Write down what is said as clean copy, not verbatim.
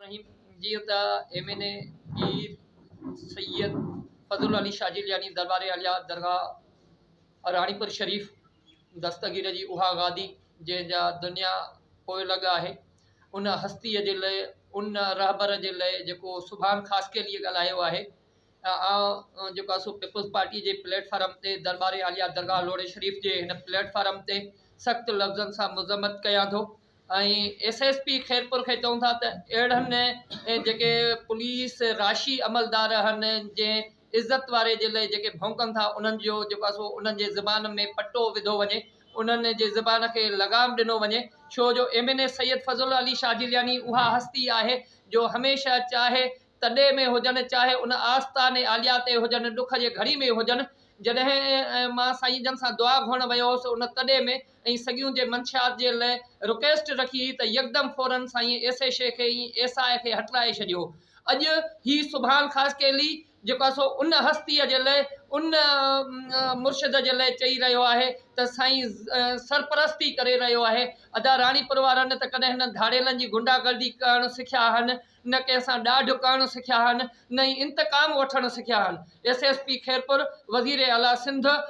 الرحيم جيئن ته ايم اين اي پير سيد فضل علي شاهه جيلاني دربار عاليه درگاهه راڻيپور شريف دستگير جي اها گادي جنهن جا دنيا پوئلڳ آهي ان هستيء جي لئه ان رهبر جي لئه جيڪو سبحان خاصخيليء ڳالهايو آهي آء جيڪو آهي سو پيپلز پارٽي جي پليٽ فارم تي درٻار عاليه درگاهه لوڙهي شريف جي هن پليٽ فارم تي سخت لفظن سان مذمت ڪيان ٿو ۽ ايس ايس پي خيرپور کي چئون ٿا ته اهڙن جيڪي پوليس راشي عملدار آهن جنهن عزت واري جي لئه جيڪي ڀونڪن ٿا انهن جو جيڪو آهي سو انهن جي زبان ۾ پٽو وڌو وڃي انهن جي زبان کي لغام ڏنو وڃي ڇو جو M N A Syed Fazal Ali Shah Jilani اها هستي آهي جو هميشه چاهي تڏي ۾ هجن چاهي ان آستان عاليه تي هجن ڏک جي گهڙي ۾ هجن جڏهن مان سائين جن سان دعا گهرڻ ويو هوس ان تڏي ۾ ۽ سڳيون جي منشيات جي لئه رڪويسٽ رکي هئي ته يڪدم فورن سائين ايس ايڇ اي کي ۽ ايس I کي هٽرائي ڇڏيو اڄ هي سبحان خاصخيلي جيڪو آهي سو ان هستيء جي لئه ان مرشد جي لئه چئي رهيو آهي ته سائين سرپرستي ڪري رهيو آهي ادا راڻيپور وارن ته ڪڏهن نه ڌاڙيلن جي غنڊا گردي ڪرڻ سکيا آهن نه ڪنهن سان ڏاڍ ڪرڻ سکيا آهن نه ئي انتقام وٺڻ سکيا آهن ايس ايس پي خيرپور وزير اعليٰ سنڌ.